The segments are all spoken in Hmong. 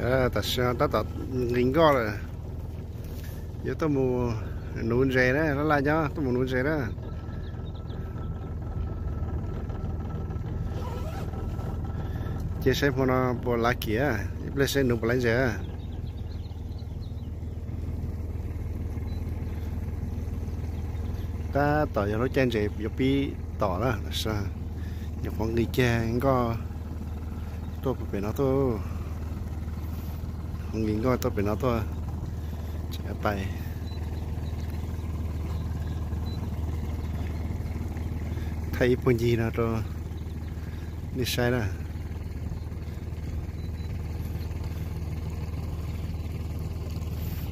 Tam sim no tab tom nqis nkoj lawm, yuav tuaj mus nuv ntses na, laj laj nyob tuaj mus nuv ntses na. Ces saib hmo no puas lav kiam, ib pliag saib nuv puas lav ntses. Tab tom yog lub caij ntses yuav pib tom na, nyuam qhuav nqis kiag nkoj tuaj puag pem no tuaj, qhuav nqis nkoj tuaj pem no tuaj, tseem pais thaij ib puag ncig no rau nej saib na.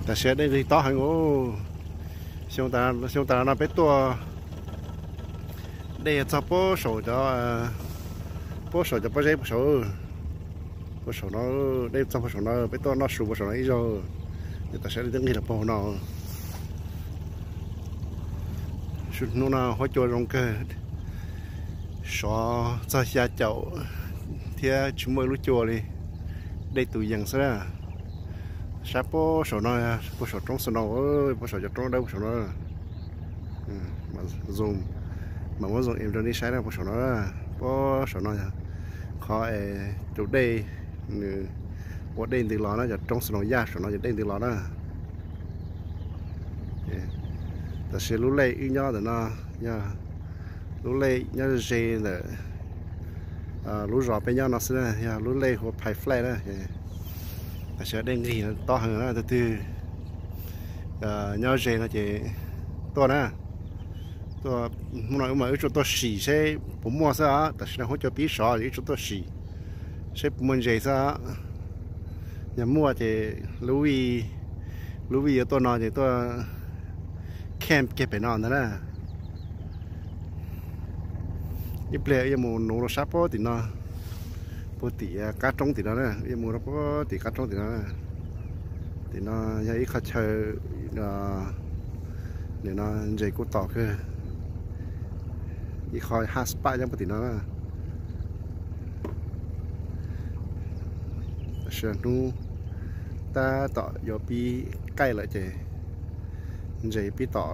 Tam sim dej nqig tob heev os. Xyoo tas los no peb tuaj dej txog puag saum cov, puag saum cov pob zeb puag saud, puag saum no, dej txog puag saum no peb tuaj noj su puag saum no ib zaug. Ces tam sim dej twb nqig los puag hauv no. Hnub no huab cua zoo kawg, sov txog xya caum thiab tsis muaj ib lub cua li, dej tus yees xwb na. Sab puag saum no, puag saum roob snow, puag saum cov roob dawb puag saum no. Mam muab zoom in rau nej saib na, puag saum no, puag saum no yog qhov es tus dej, nws ua dej ntws los na, cov roob snow yaj saum no ces dej ntws los na. Tam sim lub lej wb nyob ntawm no yog lub lej nyob ze ntawm lub zos peb nyob no xwb na, yog lub lej hu ua Pine Flat na. Tam sim dej nqig tob heev na, tus twg nyob ze no ces tuaj na. Tuaj, hnub no wb mas wb tsuas tuaj sim seb puas muaj xwb os, tam sim no huab cua pib sov wb tsuas tuaj sim seb puas muaj ntses xwb os. Yog muaj ces lub vij, lub vij yuav tuaj no ces tuaj camp kiag pem no ntag na. Ib pliag wb yuav mus nuv rau sab puag tim no, puag tim qab roob tim no na, wb yuav mus rau puag tim qab roob tim no. Tim no yog ib qho chaw, nim no ntses kuj tom kawg, ib qho hot spot nyob puag tim no na. Tam sim hnub tab tom yuav pib qaij lawm ces ntses pib tom.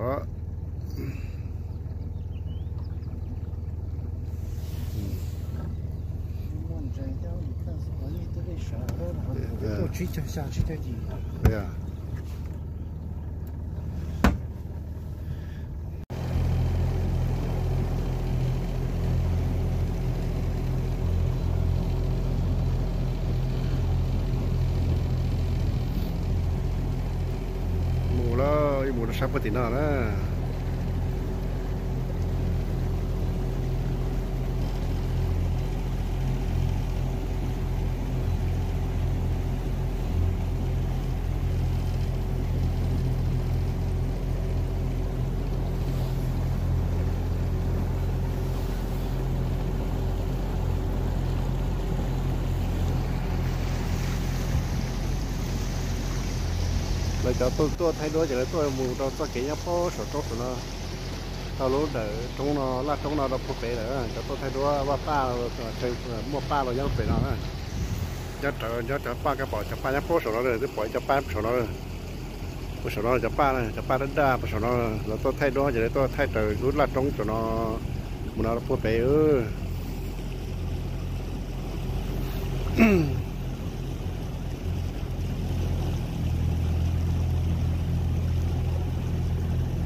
Mus lawm, mus rau sab puag tim no na. Lawv cov tuaj thaij duab ces lawv tuaj mus rau txoj kev nyob puag saum roob saum no, rau lub ntawm roob no, laj roob no rau puag pem lawm. Cov tuaj thaij duab vaj paj, muaj paj los nyob pem no na. Nyob rawv, nyob cov paj, koj pom cov paj nyob puag saum no, twb pom ib cov paj puag saum no. Puag saum no cov paj na, cov paj daj daj puag saum no, lawv tuaj thaij duab ces lawv tuaj thaij raws lub laj roob saum no mus no rau puag pem.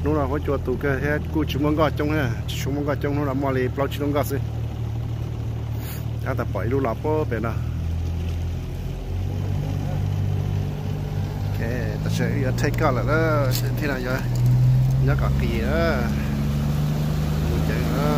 Hnub no huab cua tu kawg thiab kuj tsis muaj nkoj coob thiab, tsis tshua muaj nkoj coob, hnub no muaj li plaub tsib lub nkoj xwb. Tab tom pom ib lub los puag pem no. Tam sim yuav take off lawm na, thiaj no yuav nyob kom qis na, mus ceev na.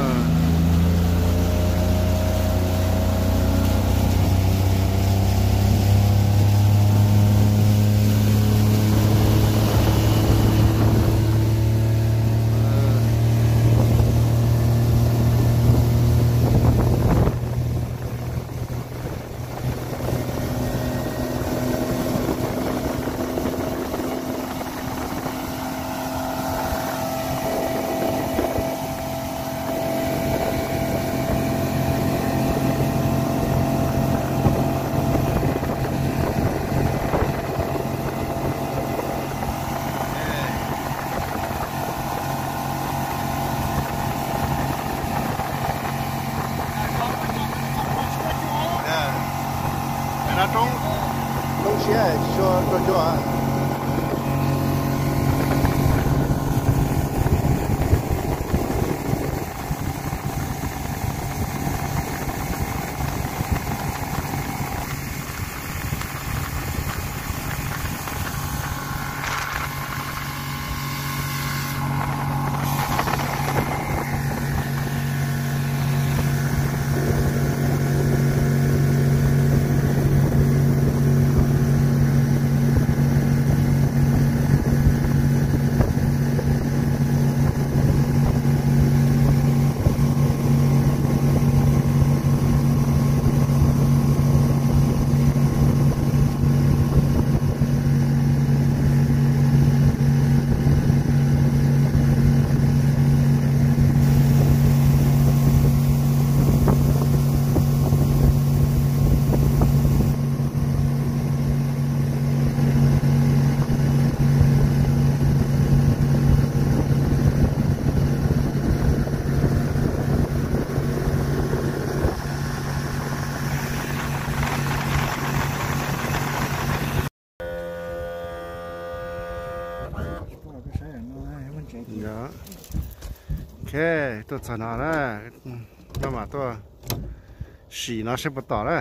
Siab tsis tshua tau cua. Ok, tuaj txog no na, maj mam tuaj sim no saib puas tom na.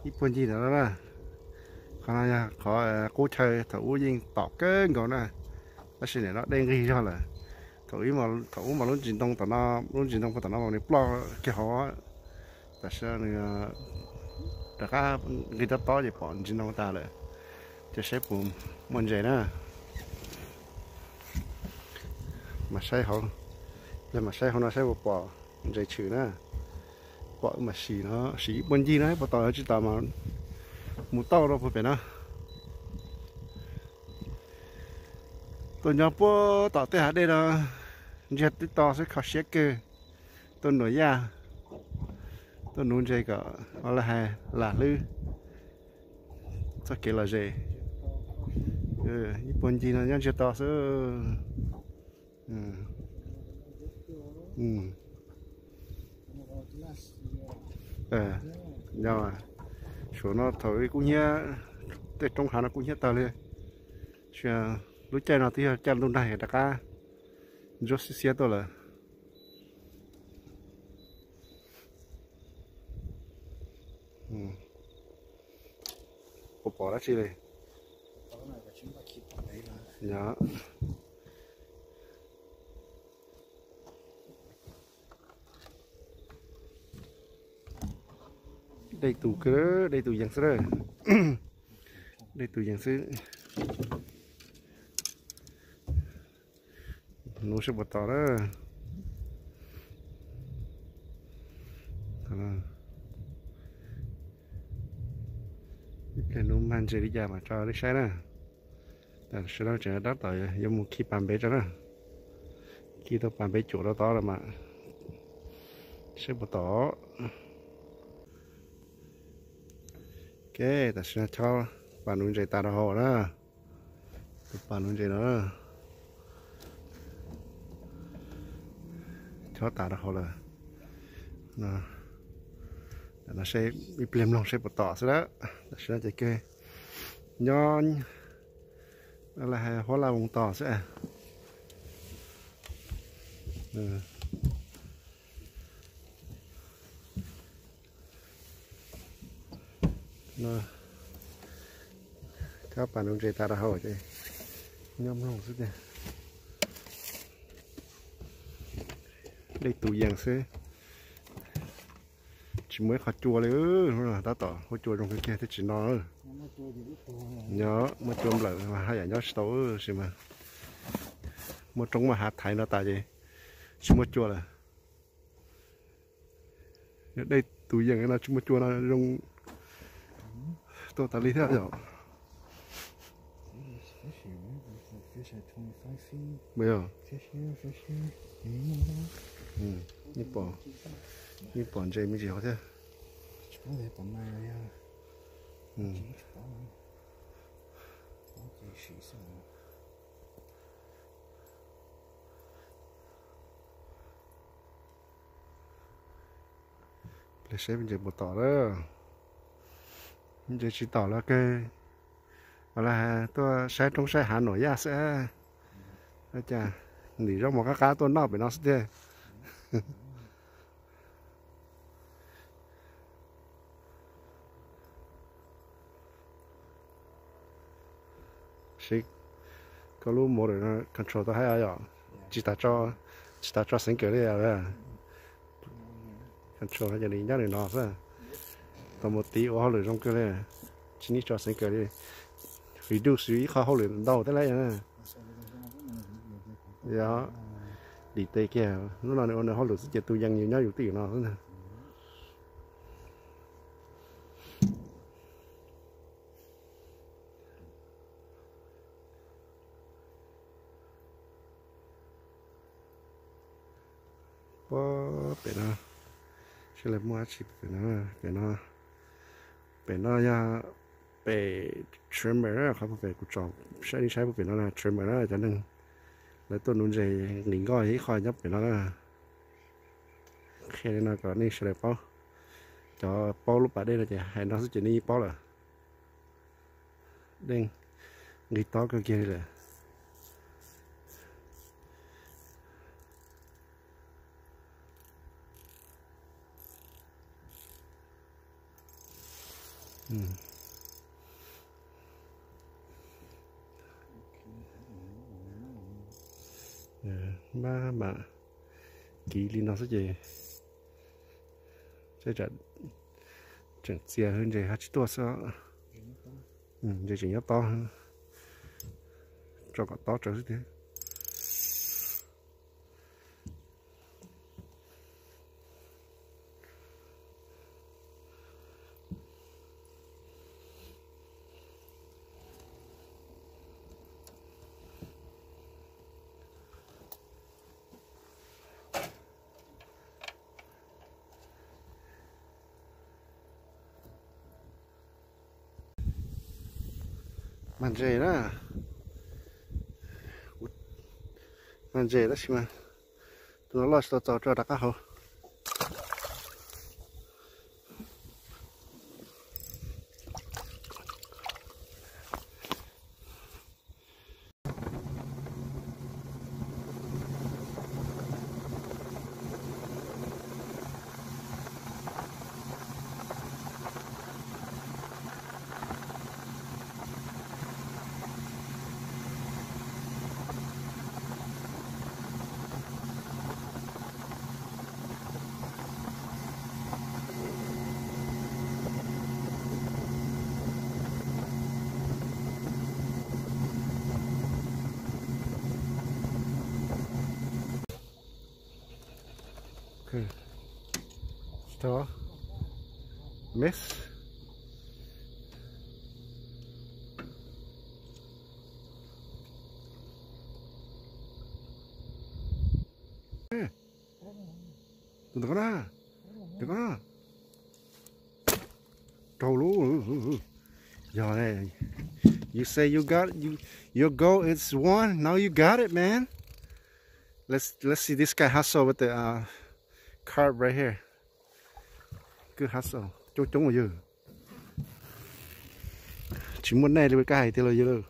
Ib puag ncig ntawd na, qhov no yog qhov qub chaw thaum ub yeej tom kawg nkaus na, tab sis nim no dej nqig zog lawm. Thaum ub mas lub ntsis ntoo tom no, lub ntsis ntoo puag tom no mas nws ploj kiag hauv. Tam sim no nws rov qab nqig tob tob ces pom ntsis ntoo tas lawm. Ces saib puas muaj ntses na. Mas saib hauv, yog mas saib hauv no saib puas pom ntses tshwm na. Pom mas sim no, sim ib puag ncig no puas tom tsis tom mas mus tauj rau puag pem no. Tuaj nyob puag tom tej hav dej no, ntsiag tib to xwb kho siab kawg. Tuaj nuam yaj, tuaj nuv ntses kom ua li hais lam hlwb txoj kev lom zem. Ib puag ncig no nyob ntsiag to xwb. Yog, suav no thaum ub kub hnyiab, tej roob hav no kub hnyiab tag li. Lub caij no twb yog caij ntuj nag rov qab ntsuab xiab xiab tuaj lawm. Puas pom dab tsi li? Yog, dej tus kawg, dej tus yees xwb na. Dej tus yees xwb. Nuv saib puas tom na. Ib pliag nuv mag ntses li cas mam tso nej saib na. Tam sim no tseem tab tom yuav mus khi pas npeb tso na. Khi tau pas npeb cuam rau tod los mas saib puas tom. Ok, tam sim no chob pas nuv ntses tas rau hauv na. Tus pas nuv ntses no chob tas rau hauv lawm. Tam no saib ib pliag mloog saib puas tom xwb lawm. Tam sim no ces nyob li hais huab laj voos tos xwb. Chob pas nuv ntses tas rau hauv ces nyob mloog xwb tiag. Dej tus yees xwb, tsis muaj ib qho cua li. Tab tom huab cua zoo kawg kiag thiaj tsis no. Nyob muaj cua nplawm mas haj yam nyob tsis tau tab sis mas muaj roob muaj hav thaiv no tas ces tsis muaj cua lawm. Yog dej tus yees no tsis muaj cua no zoo tuaj tas li thiab yom. Yeej pom ntses me ntsis hauv thiab. Pliag saib ntses puas tom na. Ntses tsis tom los kawg, los tuaj saib roob saib hav nuam yaj xwb. Cas ntim zaub mov qab qab tuaj noj pem no xwb tiag. Seb koj lub motor control tau hais yom, tsis tas tso xeev kawm li. Control ces nws nyob nws no xwb. Tau mus tiv ua hauj lwm zoo kawg li, tsis need tso xeev kawm li. Reduce ib qho hauj lwm ntau thiab lauj. Yog dim tes kiag, hnub no nws ua nws hauj lwm xwb ces tus yees yus nyob yus twj ywm no xwb ntag. Puag pem no, seb lawv muaj dab tsi pem no, pem no, pem no yog pem trimmer na, qhov puag pem kuv tsom saib saib puag pem no na, trimmer na, cov neeg lawv tuaj nuv ntses nqis nkoj ib qho nyob pem no na. Qhia li no kom nej sawv daws paub, cov paub lub pas dej no ces hais no xwb ces nej yeej paub lawm. Dej nqis tob kawg kiag li lawm. Maj mam kiv li no xwb ces tseem txias hwv ntses ho tsis tuaj xwb. Ntses tseem nyob tob, tso kom tob tsawv xwb tiag. Mag ntses na, mag ntses tab sis mas tus no loj tsis tau txaus rau rov qab hauv. Stop. Miss. Tus ntawd na, tus ko na. Raug lub. Yog ne. You say you got, you, your goal is one. Now you got it, man. Let's, let's see this guy hustle with the uh, carp right here. Good hustle. Coob coob yog. Tsis muaj nej li koj hais tiag los yog.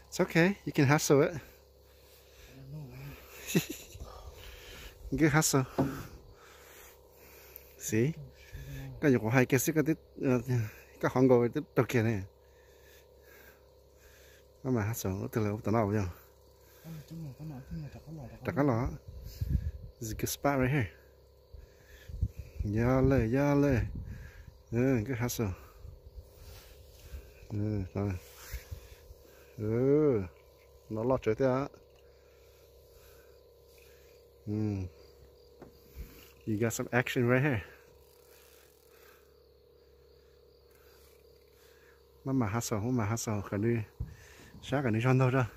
It's okay, you can hustle it. Good hustle. Xij, koj nyuam qhuav hais kiag xwb koj twb, koj qhov nkaus twb raug kiag ne. Maj mam hustle, ua twg lawm ua tom no yog. Rov qab los. This is a good spot right here. Yog lawm, yog lawm. Good hustle. No loj tsawv thiab. You got some action right here. Maj mam hustle, maj mam hustle kom nws, saib kom nws zog ntog rau.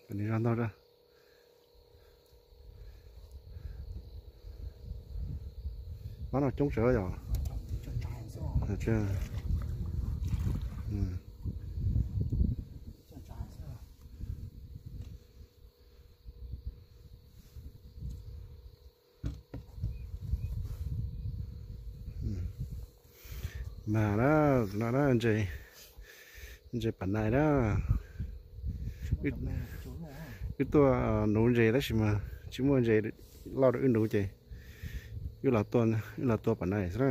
Kom nws zog ntog rau. Pab no coob tsawv yom. Mas na, no na, ntses, ntses pam nais na. Wb tuaj nuv ntses tab sis mas tsis muaj ntses loj rau wb nuv ces wb los tua, wb los tua pam nais xwb na.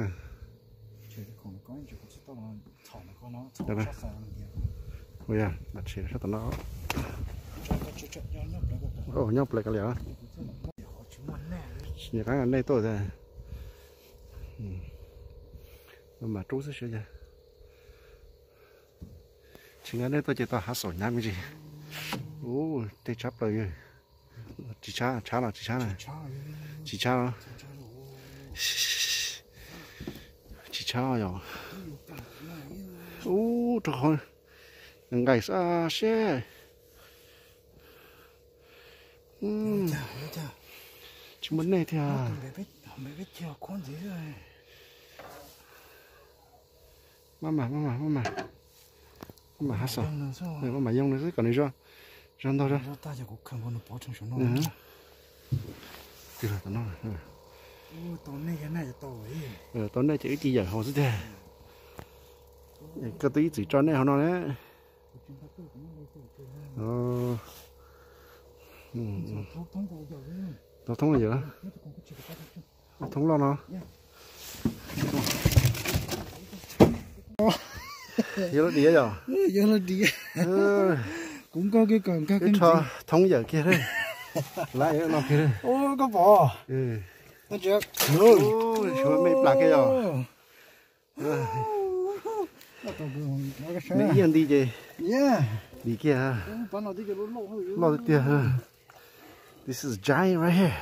Ua yog, sab tom no. Nyob plaws kav liam. Nim qab nej tuaj tas. Mas rub xwb siab yog. Tsis nqa nej tuaj ces tau hav xaum hnyav me ntsis. Ub, tej tshab plaws. Tsis tshab, tshab los tsis tshab na. Tsis tshab los. Tsis tshab yom. Ub, rau qhov nqaim xwb siab. Tsis muaj nej thiab. Maj mam, maj mam, maj mam. Maj mam hav xaum. Maj mam yoo no xwb kom nws zoo, zoo ntau zoo. Tau nej ces wb cia yawm hauv xwb tiag. Koj twb ib txwm tso nej hauv no na. Tau thoob yawm. Thoob loj no. Yog lub diav yog. Kuv nkaug kiag kom nkag kiag. Thoob yawm kiag. Lab no kiag. Koj pom. Suav me plas kiag yog. Me ib yam nti ces dim kiag. Loj tiag tiag. This is giant right here.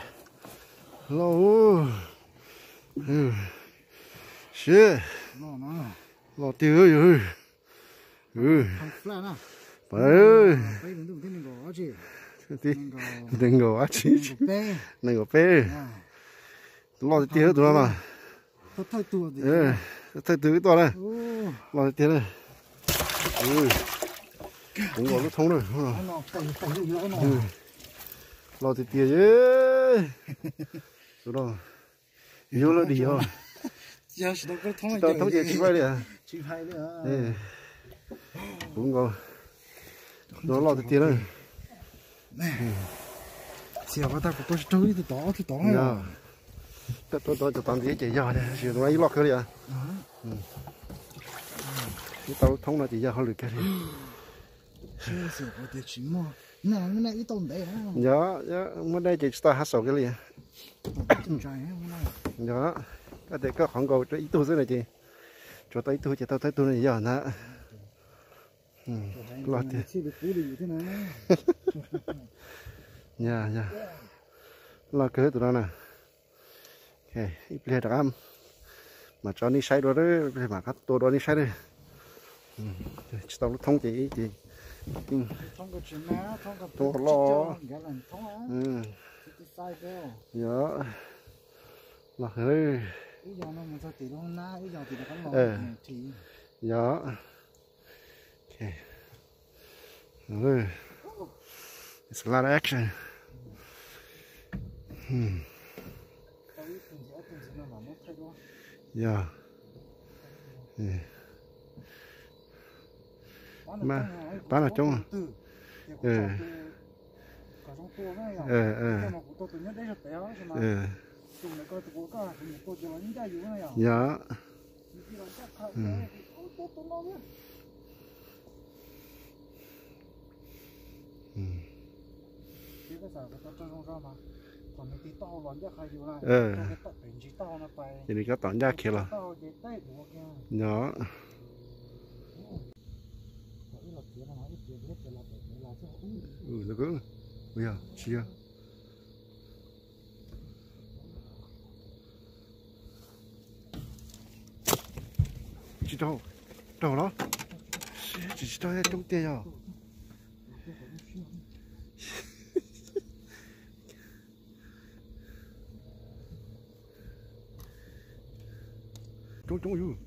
Loj. Shit. Loj tiag yog. Nees nkaum dab tsi? Nees nkaum peb. Loj tiag tiag tus no mas. Thawj tug wb tuaj na. Loj tiag tiag na. Kuv nkaus lub thoob na. Loj tiag tiag. Tus no yog loj dim os. Tsis tau thoob ces tsis paub li. Kuv nkaus. Tus no loj tiag tiag na. Txiv, kuv tua tsis raug ib tug tod ob tug tod na. Koj tua tod cov tod ntiav ces yog tiag, tab sis tus no ib loj kawg li. Ib tau lub thoob no ces yog hauj lwm kawg li. Yog, muaj dej ces tsis tau hav xaum kawg li. Yog, koj tias koj qhov nkaus ib tug xwb no ces tsuas tau ib tug ces tau thawj tug no yog ntag. Loj tiag. Yog, yog. Loj kawg tus no na. Ib pliag rov qab mam tso nej saib dua, ib pliag mam rov qab tua dua nej saib na. Tsis tau lub thoob ces ib ces thoob loj. Yog, loj heev. Yog. It's a lot of action. Yog. Pab no coob. Yog. Ces nws cov tom ncaj khiav los. Yog. Yog, tsis yog. Tsis raug, raug los? Tsis, tsis raug, coob tiag yog. Coob coob yus.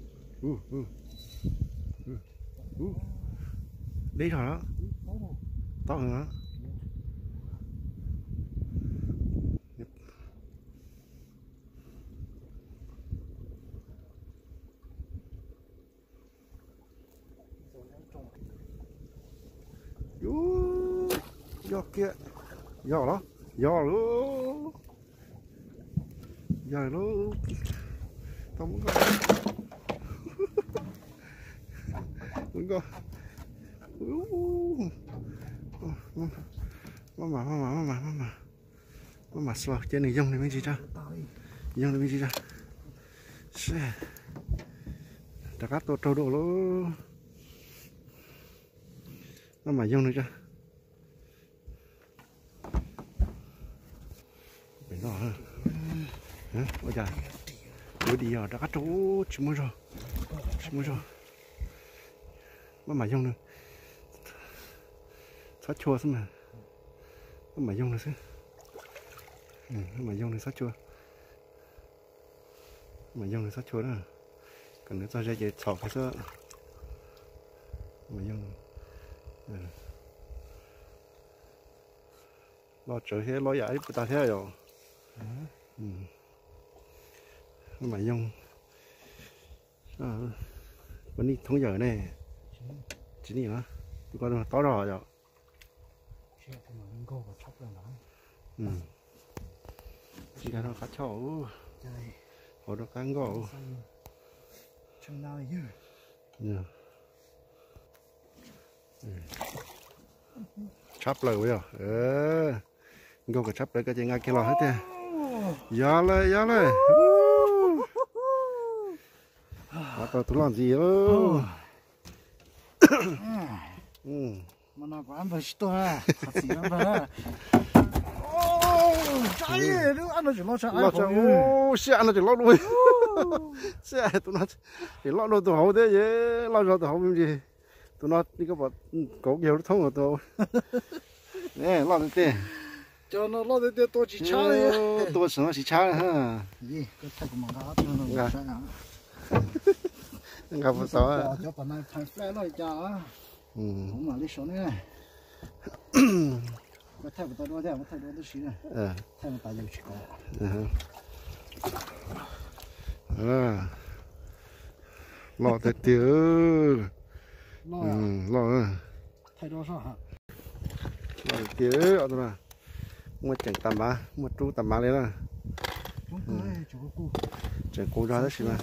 Deb zog lawm. Tob heev lawm. Yog kiag. Yog los? Yog lauj. Yog lauj. Tau muab nkoj. Muab nkoj. Maj mam, maj mam, maj mam, maj mam. Maj mam slow cia nws yoog nws me ntsis tso. Yoog nws me ntsis tso. Rov qab tua raug dua lauj. Maj mam yoog nws tso. Pem no, ua cas kuv dim os, rov qab raug, tsis muaj zog, tsis muaj zog. Maj mam yoog nws, txhob chua xwb mas. Maj mam yoog nws xwb, maj mam yoog nws txhob chua. Maj mam yoog nws txhob chua na, kom nws txog ze ces txhom kiag xwb. Maj mam yoog. Loj tsawv thiab, loj yam ib puas tas thiab yom. Maj mam yoog. Puas nij thoob yawm ne? Tsis nij na. Tus ko tob zog yom. Tsis nkag rau qab choj, hauv rau qab nkoj. Tshab plaws yog. Nkaug kom tshab plaws ko ces nqa kiag los thiab tiag. Yog lawm, yog lawm. Hov tau tus loj ntxiv lauj. Loj tshaj, siab no tseem loj dua. Siab tus no tseem loj dua tus hauv thiab, loj zog tus hauv me ntsis. Tus no koj pom kauv kiag lub thoob tus hauv. Loj tiag tiag. Cov no loj tiag tiag, tua tsis tshab li. Tua tsis tshab li. Nqa puas tau. Loj tiag tiag. Loj. Loj tiag. Muaj ceem tas npav, muaj rub tas npav li na. Tseem qus zog tab sis mas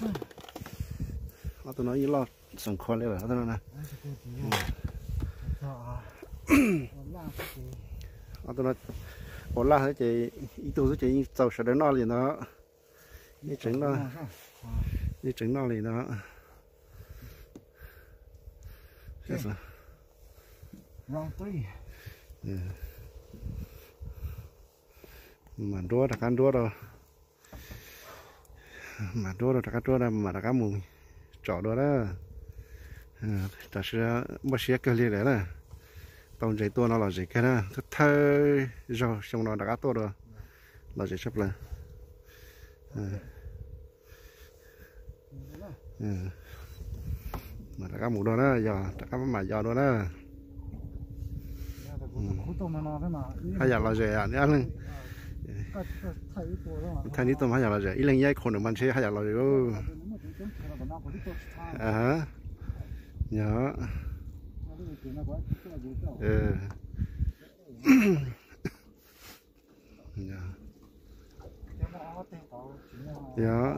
ob tug no yeej loj xoom khua li lawm ob tug no na. Ob tug no ua laj thiab ces ib tug xwb ces yeej txaus sawv daws noj li ntawd. Yeej tseem noj, yeej tseem noj li ntawd. Mam nruab rov qab nruab rau, mam nruab rau rov qab nruab rau mam rov qab mus tsom dua na. Tam sim no npaj siab kawg li lawm na. Tau ntses tua no lom zem kawg na, thawj thawj zaug xyoo no rov qab tuaj dua, lom zem tshaj plaws. Mas rov qab mus dua na, yog rov qab mam yos dua na. Haj yam lom zem neb leej. Thaij neb tuaj mas haj yam lom zem, ib leeg nyob ib qho nws mas ntshe haj yam lom zem. Yog. Yog.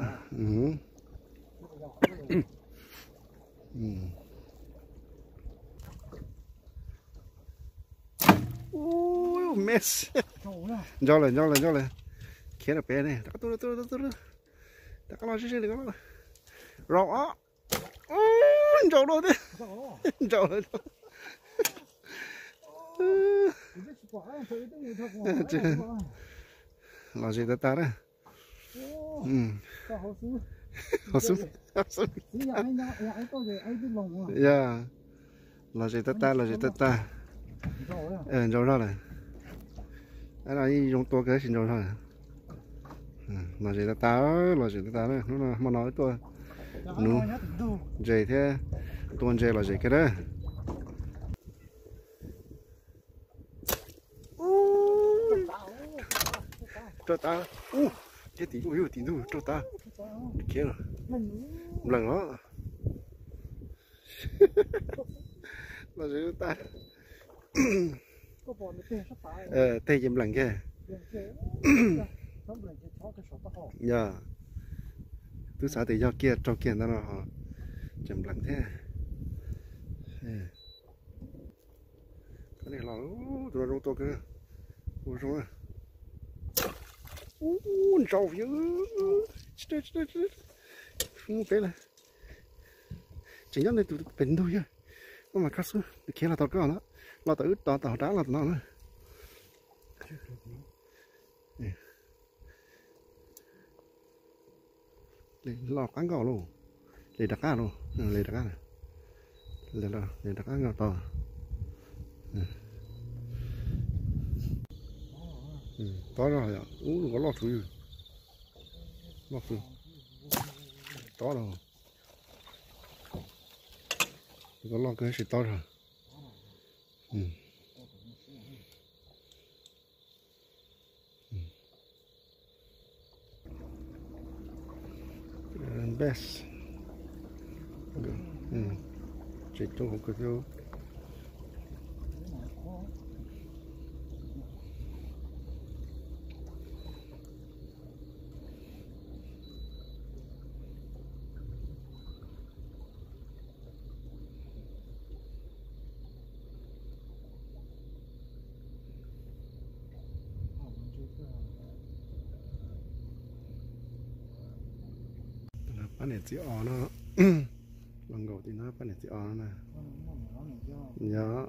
Mes. Ntsaus lawm, ntsaus lawm, ntsaus lawm. Khiav rau pem ne, rov qab tuaj, tuaj, tuaj, tuaj. Rov qab los sib sib, rov qab los. Rau os. Ntsaus dua thiab. Ntsaus lawm. Lom zem tag tag na. Yog, lom zem tag tag, lom zem tag tag. Ntsaus zog lawm. Zoo tua kawg tab sis ntsaus zog lawm. Lom zem tag tag, lom zem tag tag na. Hnub no hmo no wb tuaj Nuv ntses thiab, tua ntses los zem kiag dab. Rau tas, ub, tim ntug yug tim ntug rau tas. Khiav, nplees los. Los zem tas. Tej ces nplees kiag. Yog, twb xav tias yog kiag raug kiag ntawd no, ces nplees thiab. Koj niam los, tus no zoo tua kawg. Ua zoo. Ub, ntsau yog. Mus peb lawm. Tseem nyob ntawm tus pem ntug yog. Koj mas koj xwb, nws khiav los tau koj na. Los tau wb tos tau hov rab los tau no na. Los qab nkauj lauj. Les rov qab lauj, les rov qab. Les rov qab nkauj tau. Tob zog yom, ub, nws ko loj tsuv yws. Loj tsuv. Tob zog. Nws ko loj kawg, tab sis tob zog. Best. Tseem coob hauv kawg thiab. Pab niam txiv os no, los nkaum tim no pab niam txiv os no na. Yog,